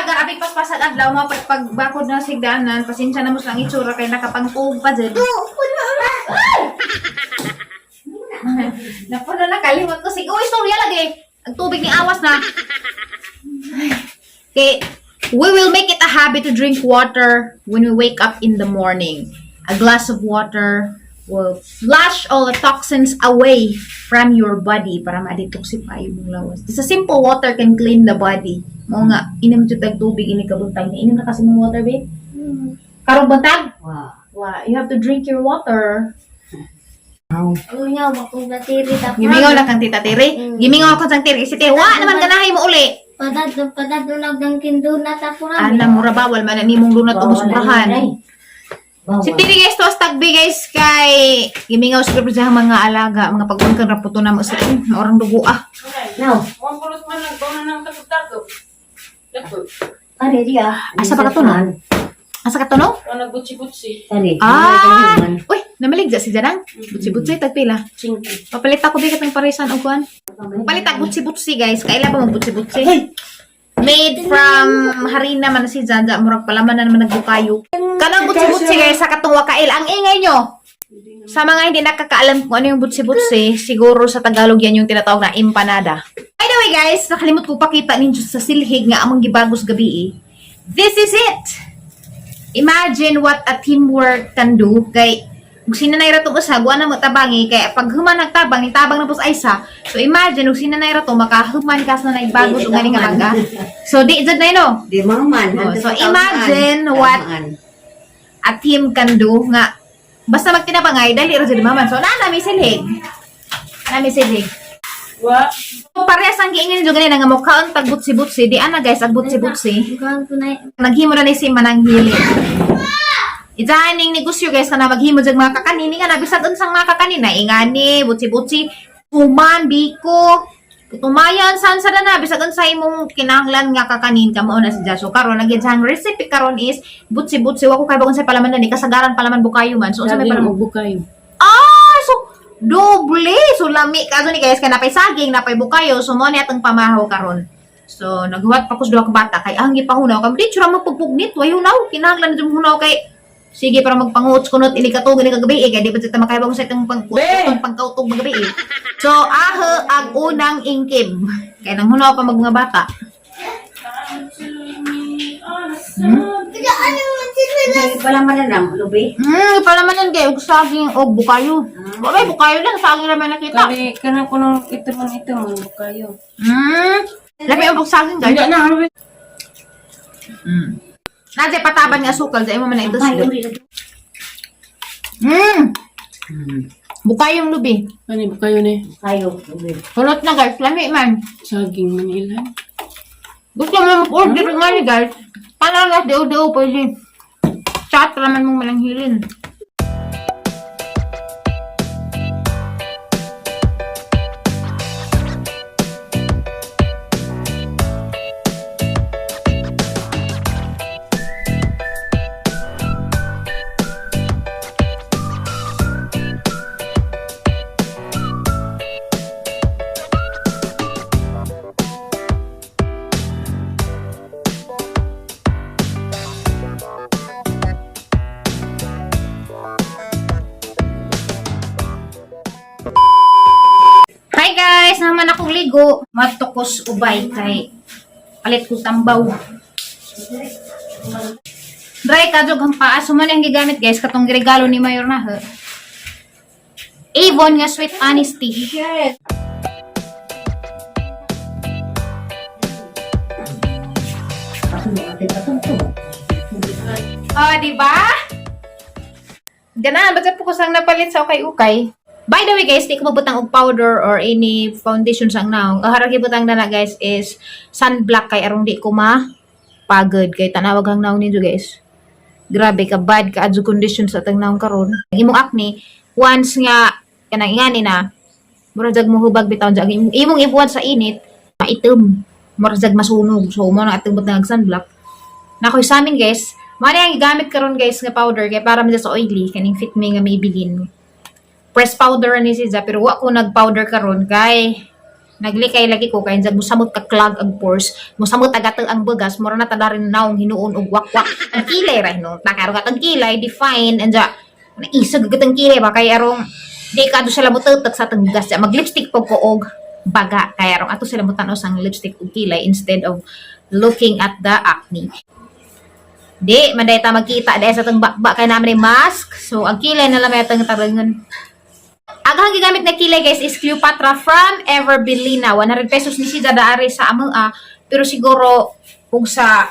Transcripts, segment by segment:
alaga apig paspasag adlaw mo pag pagbakod na sigdanan, pasensya na mo sa ang itsura kay nakapangtuog pa dyan. Napuno na kalimot ko. Sige, uy, istorya lagi. Ang tubig ni awas na. Okay, we will make it a habit to drink water when we wake up in the morning. A glass of water will flush all the toxins away from your body para ma-detoxify yung lawas. It's a simple water can clean the body. Mo nga, inom jud tag tubig ini kabuntag. Inom na kasi mong water, babe. Karong buntag? Wow. Wow, you have to drink your water. Unya, bakong batiri tapos. Gimingaw na kang Tita Tere. Gimingaw ako sang Tere. Kasi Tere, wa naman ganahay mo uli. Padadlo, padadlo nagdang kinduna tapos. Ana, mura bawal man na nimong lunat ubos murahan. Bawal. Si Tiri guys, toas tagbi guys kay gimingaw siguro sa mga alaga, mga pag kang raputo na mo sa maorang dugo ah. Now, Huwag pulot man lang, bawal na ng takot-takot. Takot. kani diya. Asa pa ka to, no? Asa ka to no? Huwag nagbutsi-butsi. Kani. Ah! Uy, namaligja si Janang. Butsi-butsi tagpila. Cinco. Papalit ako bigat ng parisan og kuan. Palit ang butsi-butsi guys. Kaila pa magbutsi-butsi. Made from harina man na si Jaja, murag palaman na naman nagbukayo. Kanang butsi-butsi guys sa katong wakail. Ang ingay nyo. Sa mga hindi nakakaalam kung ano yung butsi-butsi, siguro sa Tagalog yan yung tinatawag na empanada. By the way guys, nakalimot ko pakita ninyo sa silhig nga among gibagos gabi eh. This is it! Imagine what a teamwork can do kay kung sinanay ra tong usa wa na mo tabangi kay pag human nagtabang ni tabang na pos ay isa. So imagine kung sinanay ra to makahuman kas na naibagos og gani nga baga. So di jud na no Di mahuman. Oh, so imagine what a team can do nga basta magtinabangay dali ra jud maman. So naa nami silhig. Nami silhig. Wa. So, parehas ang giingin jud ganina nga mukhaon tag butsi-butsi di ana guys ang butsi-butsi. Bukan ko na. Naghimo na ni si Manang Hili. Idahan ning negosyo guys na maghimo jag mga kakanini nga nabisag unsang mga kakanin na ingani, butsi-butsi, human, biko, tumayan san sa na bisag unsa imong kinahanglan nga kakanin ka mao na si Jaso karon ang recipe karon is butsi-butsi. Wa ko kay unsay palaman na ni kasagaran palaman bukayo man, so unsa may palaman. Saging og bukayo. Ah, so doble. So lami kaso ni guys kay napay saging, napay bukayo, so mo ni atong pamahaw karon. So naghuwat pa ko sa duha ka bata kay ang gipahunaw kay di tsura mo pagpugnit, way hunaw, kinahanglan jud hunaw kay sige para magpanguts kunot ini katug ini kagabi eh, kay di pa jud ta makahibang sa itong pang Be! pangkautog magabi eh. So aho ang unang ingkim. Kay nang hunaw pa mag mga bata. Wala man na lubi. Pala man yan kay og saging og bukayo. Wa may bukayo lang, saging ra may nakita. Kani, kanang kunong ito man ito man bukayo. Labi ang saging guys. Hindi na, habi. Nasa pataban nga asukal, dahil mo man na ito. Kayo. Bukay yung lubi. Kani, bukayo ni. Kayo. Lubi. Hulot na guys, lami man. Saging man ilan. Gusto mo mag-order nga ni guys. Paano na deo-deo pwede. Chat naman mong malanghilin. Hi guys! Naman akong ligo. Matukos ubay kay palit ko tambaw. Dry ka jog ang paa. So man ang gigamit guys katong regalo ni Mayor na ha. Avon nga sweet honesty. Oh, di ba? Ganahan ba po ko sang napalit sa ukay-ukay? By the way guys, di ko mabutang og powder or any foundation sang naong. Ang harang gibutang na na guys is sunblock kay arong di ko ma pagod kay tanawag ang naong ninyo guys. Grabe ka bad ka adyo condition sa atang naong karon. Ang imong acne once nga kanang ingani na mura jag mohubag bitaw jag imong, imong ibuhat sa init maitim mura jag masunog, so mo na atong butang og sunblock. Nakoy sa amin guys, mao na ang gigamit karon guys nga powder kay para man sa oily kaning Fit Me nga Maybelline. Press powder ni siya pero wa ko nag-powder karon kay Naglikay lagi ko kay jag musamot ka clog ang pores, musamot agatag ang bugas, mura na tadarin naong hinuon og wakwak. Ang kilay ra no. Takaro ka ang kilay define and ja naisag gud ang kilay ba kay arong di ka do sila mututok sa atong bugas. Mag lipstick pag ko og baga kay arong ato sila mutan-aw sang lipstick ug kilay instead of looking at the acne. Di, manday ta magkita dahil sa itong bakba kay namin ni mask. So, ang kilay na lang may atong tarangon. Ang akong gigamit na kilay, guys, is Cleopatra from Everbelina. 100 pesos ni siya daari sa Amaa. Pero siguro, kung sa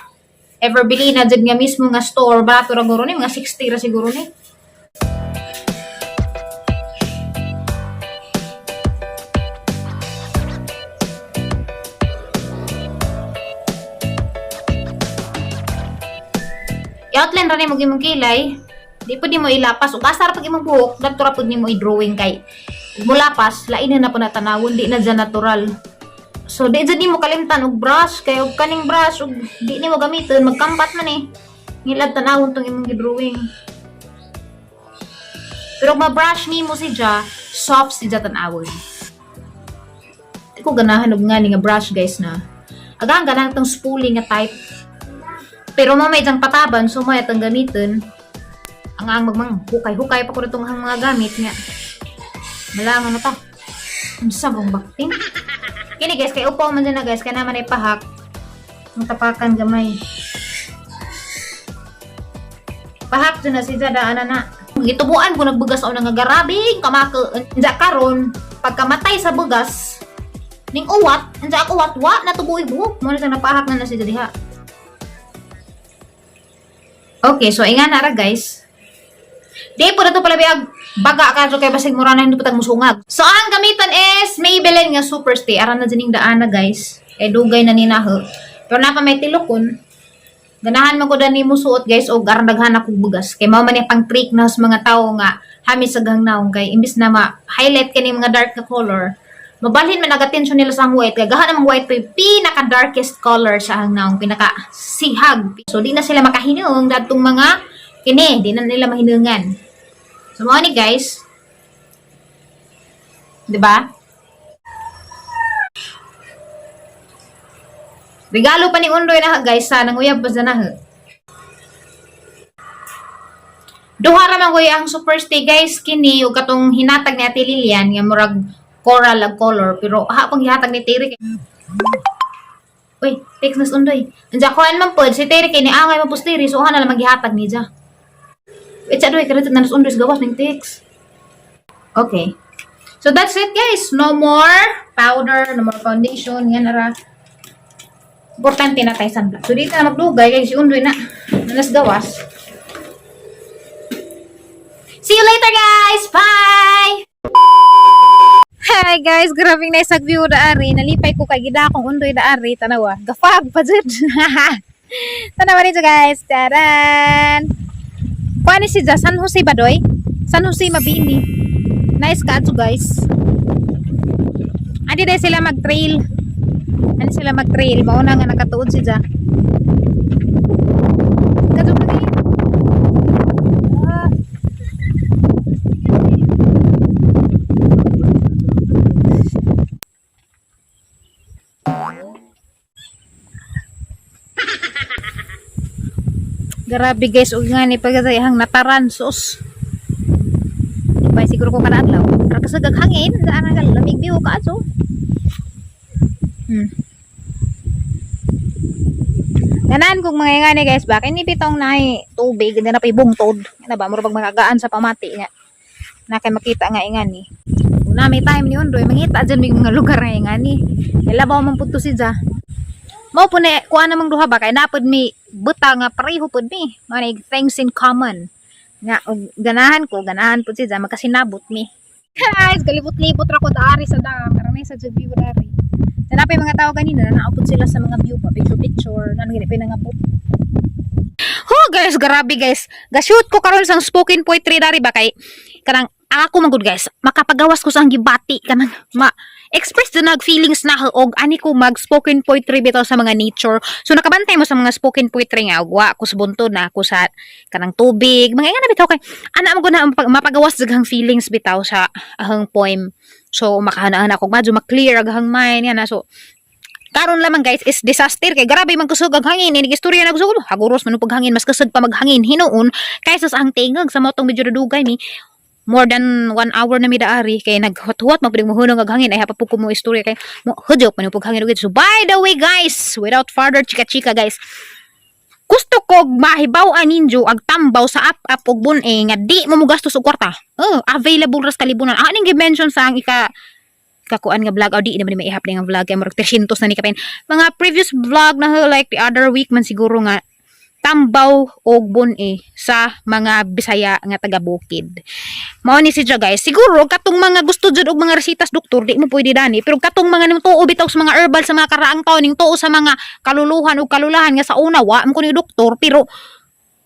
Everbelina, dyan nga mismo nga store, barato ra guro ni, mga 60 ra siguro ni. I-outline ra nimo imong kilay. Di pud nimo ilapas ug asa ra pag imong buhok, dadto ra pud nimo i-drawing kay ug mulapas lain na na po na tanawon, di na dyan natural. So di dyan nimo kalimtan og brush kay og kaning brush ug di nimo gamiton magkampat man eh. Ngilad tanawon tong imong gi-drawing. Pero ug ma-brush nimo si Ja, soft si Ja tan-awon. Di ko ganahan og ngani nga brush, guys, na. Agang ganahan tong spoolie nga type. Pero mamay diyang pataban, so may atang gamitin. Ang magmang hukay-hukay pa ko na itong ang mga gamit nga. Malangan na ta. Ang sabong bakting. Kini guys, kay upaw man dyan na guys, kaya naman ay pahak. Ang tapakan gamay. Pahak dyan na si Jada, ana na. Gitubuan ko nagbugas ako nga garabing kamaka. Anja karon pagkamatay sa bugas, ning uwat, anja ako uwat, wa, natubuoy buhok. Muna siyang napahak na na si Jada diha. Okay, so inga na ra guys. Di po na to pala biyag baga ka so kay basig mura na hindi patag musungag. So ang gamitan is Maybelline nga Super Stay. Aran na dining daan na guys. Kay dugay na ni naho. Pero napa may tilokon. Ganahan man ko dani mo suot guys og aran daghan ako bugas. Kay mao man ni pang trick na sa mga tawo nga hami sa gang naong kay imbis na ma-highlight kani mga dark na color, mabalhin man ang attention nila sa ang white kay gahan namang white pa yung pinaka darkest color sa ang naong pinaka sihag. So di na sila makahinung dadtong mga kini, di na nila mahinungan. So mao ni guys. 'Di ba? Regalo pa ni Undoy na guys sa nanguyab pa sa na. Duha ra man kuya ang super stay guys kini ug katong hinatag ni Ate Lilian nga murag coral ang color pero ha pang gihatag ni Terry. Uy, text nas Undoy. Anja kuan man pod si Terry kay ni angay man pud si Terry so ha na lang maghihatag ni ja. Wait sa doy karon na nas Undoy sa gawas ning text. Okay. So that's it guys. No more powder, no more foundation, yan ara. Importante na tayo sunblock. So dito na magdugay kay si Undoy na nanas gawas. See you later guys. Bye. Hi guys, grabing nice ag view daari. Nalipay ko kay gida akong undoy daari tanawa. Gafag pa jud. Tanawa nito guys. Taran. Kuan ni si Ja, San Jose ba doy? San Jose Mabini. Nice ka ato guys. Adi dahil sila mag-trail. Ani sila mag-trail. Mauna nga nakatuod si Ja. Kadto lagi. Ah. Grabe guys, ug nga ni pagkatayang nataran sus. Bay siguro ko kada adlaw. Ra kasagag hangin, saan ang lamig biwo ka ato. Ganan kung mga nga ni guys, ba kay ni bitong naay tubig, hindi na pa ibungtod. Na ba mura pag makagaan sa pamati nga. Na kay makita nga ingani. Una may time ni Undoy, mangita dyan may mga lugar nga ingani. Ilabaw man pud to si Ja. Mao po na kuha namang duha ba kay napod mi buta nga pareho pod mi. Mao na things in common. Nga og ganahan ko, ganahan pud siya magkasinabot mi. Guys, galibot-libot ra ko daari sa dam. Karon sa jud view dari. Nanapay mga tao kanina na naupod sila sa mga view pa, picture picture, na gani pa nangabot. Ho guys, grabe guys. Gashoot ko karon sang spoken poetry dari ba kay kanang ako man gud guys, makapagawas ko sa ang gibati kanang ma Express jud nag feelings na og ani ko mag spoken poetry bitaw sa mga nature. So nakabantay mo sa mga spoken poetry nga wa ko sa buntod na ako sa kanang tubig, mga ingana bitaw kay ana mo guna mapagawas daghang feelings bitaw sa ahang poem. So makahana-hana ko medyo ma-clear aghang mind yan na. So karon lamang, guys, is disaster kay grabe man kusog ang hangin. Inig istorya na kusog, haguros man og paghangin, mas kusog pa maghangin hinuon kaysa sa ang tingog sa motong medyo dugay mi, more than one hour na mi daari kay naghuwat-huwat man pud mohunong ang hangin ay hapa ko mo istorya kay mo hudyok man paghangin ug. So by the way, guys, without further chika-chika, guys, gusto ko mahibaw-an ninyo ang tambaw sa ap-ap ug bun-e nga di mo mogastos og kwarta. Oh, available ra sa kalibunan. Ah, aning gi-mention sa ang ika kakuan nga vlog, o di naman ni maihap nga vlog kay murag 300 na ni kapin. Mga previous vlog na ho, like the other week man siguro, nga tambaw og bun-e sa mga Bisaya nga taga bukid. Mao ni siya, guys. Siguro katong mga gusto jud og mga resitas doktor, di mo pwede dani, pero katong mga ning tuo bitaw sa mga herbal sa mga karaang taon, ning tuo sa mga kaluluhan ug kalulahan nga sa una wa man kuno doktor pero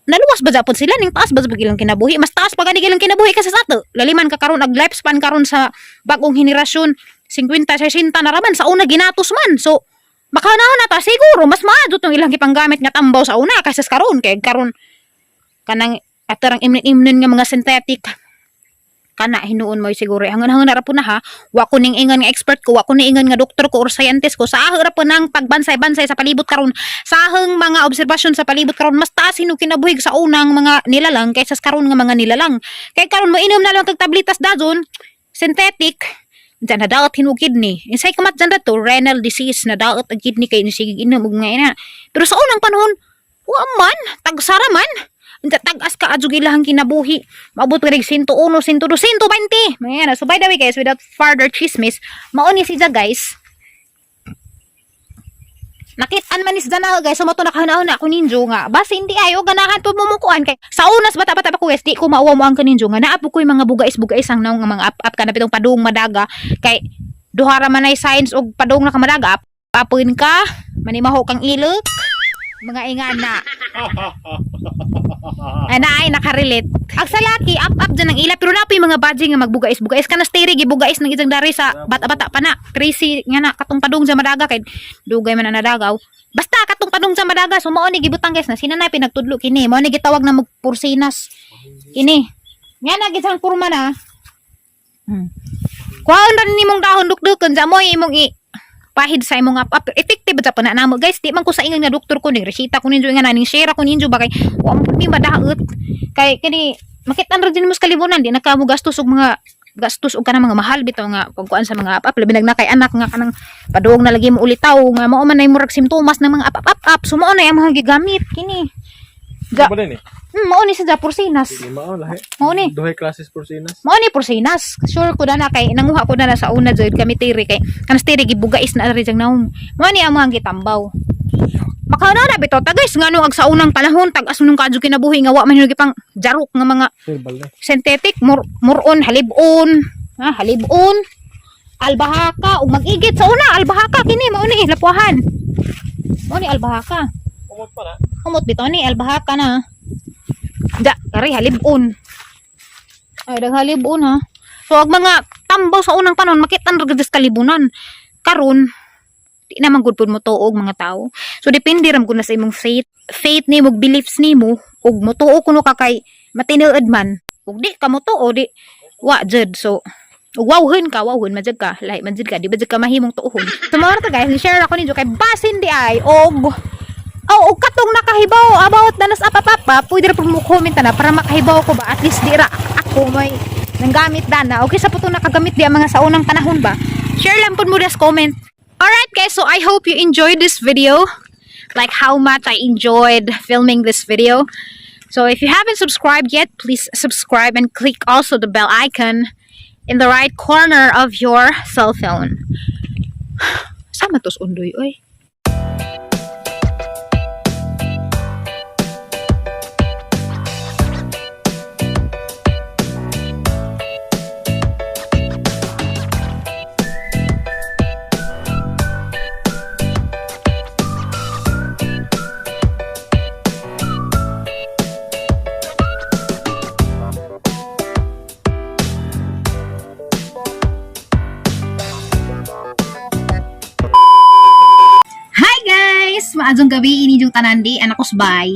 naluwas ba japon sila, ning taas ba sa ilang kinabuhi, mas taas pa gani ilang kinabuhi kasi sa ato laliman ka karon. Ag lifespan karon sa bagong henerasyon 50 60 na raman, sa una ginatos man. So makanahon na ta siguro mas maadto tong ilang gipanggamit nga tambaw sa una kaysa sa karon, kay karon kanang atarang imnon-imnon nga mga synthetic kana hinuon mo siguro hangan-hangan na ra po na ha. Wa ko ning ingon nga expert ko, wa ko ning ingon nga doktor ko or scientist ko. Sa ra po nang pagbansay-bansay sa palibot karon, sa ahang mga obserbasyon sa palibot karon, mas taas hinuon kinabuhi sa unang mga nilalang kaysa sa karon nga mga nilalang, kay karon mo inom na lang kag tablitas dazon synthetic diyan na daot hinuon kidney insay kamat dyan dato renal disease na daot ang kidney kay sige inom og nga ina. Pero sa unang panahon wa man, tagsara man. Unsa tag-as ka adyo ilahang kinabuhi. Maabot pa rin 101, 102, 120. Mga yan. So by the way, guys, without further chismis, mao ni siya, guys. Nakitaan man is na, guys, so mo to nakahanahon na ako ninjo nga. Basta hindi ayo ganahan po mo mukuan kay sa unas bata-bata pa ko, guys, di ko mauwa mo ang kaninjo nga naa po ko'y mga bugais-bugais ang naong nga mga ap-ap ka na pitong padung madaga kay duha ra man ay signs og padung na ka madaga: apoin ka, manimaho kang ilok, mga ingana. Ay na ay nakarelate. Ang sa laki, up up dyan ang ila pero na po yung mga badging nga magbugais-bugais ka na steri gibugais ng isang dari sa bata-bata pa na. Crazy nga na katong padung sa madaga kay dugay man na nadagaw. Basta katong padung sa madaga, so mao ni gibutang, guys, na sinanay pinagtudlo kini. Mao ni gitawag na magpursinas. Kini. Nga na gisang kurma na. Kuhaon ra nimong dahon, dukdukon sa mo imong i pahid sa imong up up. Effective ba pa na namo, guys? Di man ko sa ingon nga doktor ko, ning resita ko ninyo nga ning share ko ninyo ba kay wa man mi madaot kay kini makit-an ra din mo sa kalibunan, di na ka mo gastos og mga gastos og kanang mga mahal bitaw nga pagkuan sa mga up up, labi na kay anak nga kanang padung na lagi mo ulitaw nga mao man nay murag simptomas ng mga up up up up. So mao na ang mga gigamit kini. Ga, Ba din eh? Mao ni sa porsinas. Lima oh, lahi. Mao ni. Duhay classes porsinas. Mao ni porsinas. Sure ko na kay nanguha ko na sa una jud kami tiri kay kanas tiri gibugais na ari jang naong. Mao ni ang mga gitambaw. Makana na bitaw ta, guys, ngano ag sa unang panahon tag-as nung kadyo kinabuhi nga wa man yun gipang jarok nga mga Herbal na. synthetic, muron, halibon, ha, halibon, albahaka ug mag-igit sa una albahaka kini mao ni lapuahan. Mao ni albahaka. Umot pa na. Umot bitaw ni albahaka na. Da, kari halibon. Ay, daghalibon ha. So, ag mga tambaw sa unang panahon, makita na sa kalibunan. Karon, di naman gud pud mo tuog mga tao. So, depende ram gud na sa imong faith. Faith nimo, ug beliefs nimo, ug motuo kuno ka kay matinuod man. Ug di ka motuo, di wa jud. So, ug wawhon ka, wawhon man jud ka, lahi man jud ka, di ba jud ka mahimong tuohon. So, mga ta, guys, ni-share ako ninyo kay basin di ay og oh, og katong nakahibaw about na nas apapapa, pwede ra po mo comment na para makahibaw ko ba, at least di ra ako may nanggamit dana. Okay sa po itong nakagamit di ang mga sa unang panahon ba. Share lang po mo des comment. Alright, guys, so I hope you enjoyed this video. Like how much I enjoyed filming this video. So if you haven't subscribed yet, please subscribe and click also the bell icon in the right corner of your cell phone. Sama tos undoy, oy. Maadjong gabi ini yung tanan di anak kusbay.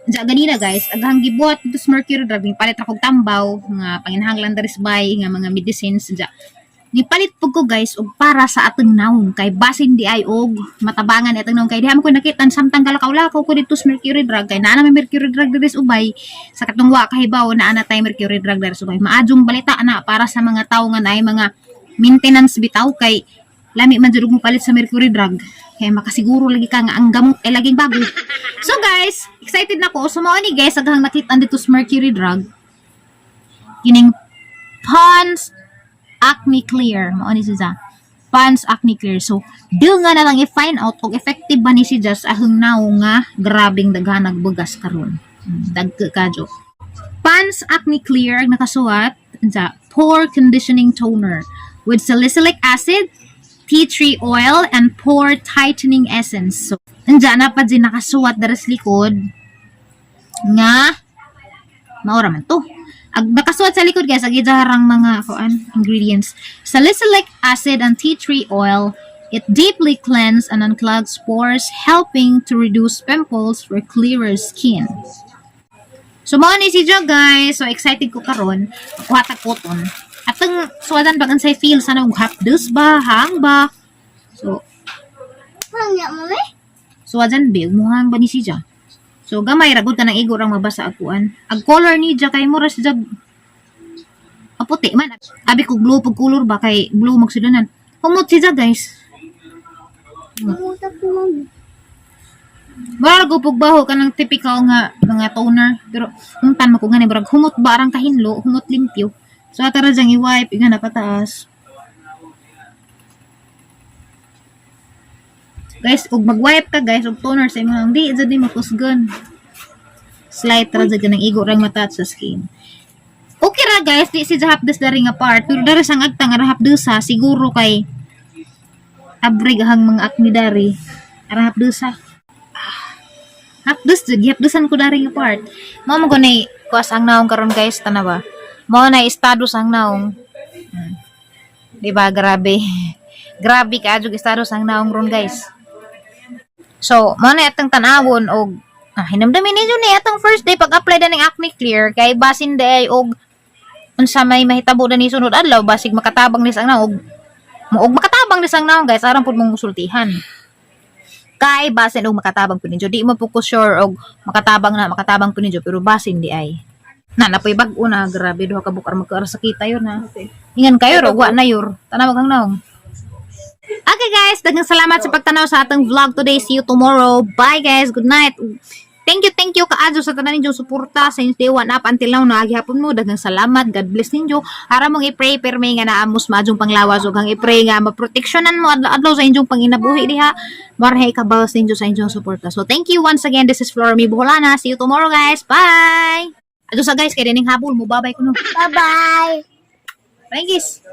Diya ganina guys, aghang gibuhat dito sa Mercury Drug, palit ra kog tambaw nga panginahanglan diri sa bay nga mga medicines diya. Nipalit pud ko guys og para sa atong nawong kay basin di ay og matabangan atong nawong kay diha man ko nakita samtang galakaw-lakaw ko dito sa Mercury Drug kay naa na may Mercury Drug diri sa ubay sa katong wa kahibaw naa na tay Mercury Drug diri sa ubay. Maadjong balita na para sa mga tawo nga naay mga maintenance bitaw kay lami man jud og mopalit sa Mercury Drug kay makasiguro lagi ka nga ang gamot ay laging bago. So guys, excited na ko. So mao ni guys aghang nakita dito sa Mercury Drug kining Pond's Acne Clear. Mao ni siya. Pond's Acne Clear. So, di nga na lang i-find out kung effective ba ni si Jazz ahong naong nga grabing daghan nagbugas karon. Dagko kadyo. Pond's Acne Clear ang nakasuwat sa pore conditioning toner with salicylic acid, tea tree oil, and pore tightening essence. So, andyan na pa din nakasuwat dara sa likod nga maura man to. Ag nakasuwat sa likod guys, ag idaharang mga kuan ingredients. Salicylic acid and tea tree oil. It deeply cleanse and unclogs pores, helping to reduce pimples for clearer skin. So mao ni si Jo guys. So excited ko karon. Kuha tag cotton. Atong suwadan bagan say feel sana og hapdos ba, hang ba. So Hangya mo eh. suwadan be muhang ba ni si Jo. So gamay ra gud kanang igo rang mabasa ag kuan. Ag color ni Ja kay mura si Jag aputi man. Abi ko blue pag color ba kay blue magsudanan. Humot si Ja guys. Umutak ko mami. Mura ra pug baho kanang typical nga mga toner pero untan mo ko ngani murag humot ba arang kahinlo, humot limpyo. So atara jang i-wipe inga na pataas. Guys, ug mag-wipe ka guys og toner sa imong di jud ni makusgon. Slight ra jud kanang igo rang mata sa skin. Okay ra guys, di si hapdos dari nga part pero dari sang agtang ara hapdosa siguro kay abrig ang mga acne dari. Ara hapdosa. Hapdos jud, gihapdosan ko dari nga part. Mao man ko nay kuas ang naong karon guys, tanawa. Mao na estado sang naong. Di ba grabe. Grabe ka jud estado sang naong ron guys. So, mao na atong tan-awon og hinamdamin ninyo ni atong first day pag-apply na ning Acne Clear kay basin day og unsa may mahitabo na ni sunod adlaw basig makatabang ni sang naong og makatabang ni sang naong guys aron pud mong musultihan kay basin og makatabang pud ninyo di mo po ko sure og makatabang na makatabang pud ninyo pero basin di ay na napoy bag-o na grabe duha ka bukar magkaara sa kita yun ha ingan kayo ro wa na yur tanaw kang naong. Okay guys, daghang salamat sa pagtanaw sa atong vlog today. See you tomorrow. Bye guys. Good night. Thank you kaadyo sa tanan ninyong suporta since day one up until now na gihapon mo. Daghang salamat. God bless ninyo. Ara mong i-pray perme nga naamos maadjong panglawas ug ang i-pray nga maproteksyonan mo adlaw-adlaw sa inyong panginabuhi diha. Marhay kabalos ninyo sa inyong suporta. So thank you once again. This is Flora May Buholana. See you tomorrow guys. Bye. Adyo sa guys kay dining habol mo babay kuno. Bye-bye. Bye guys.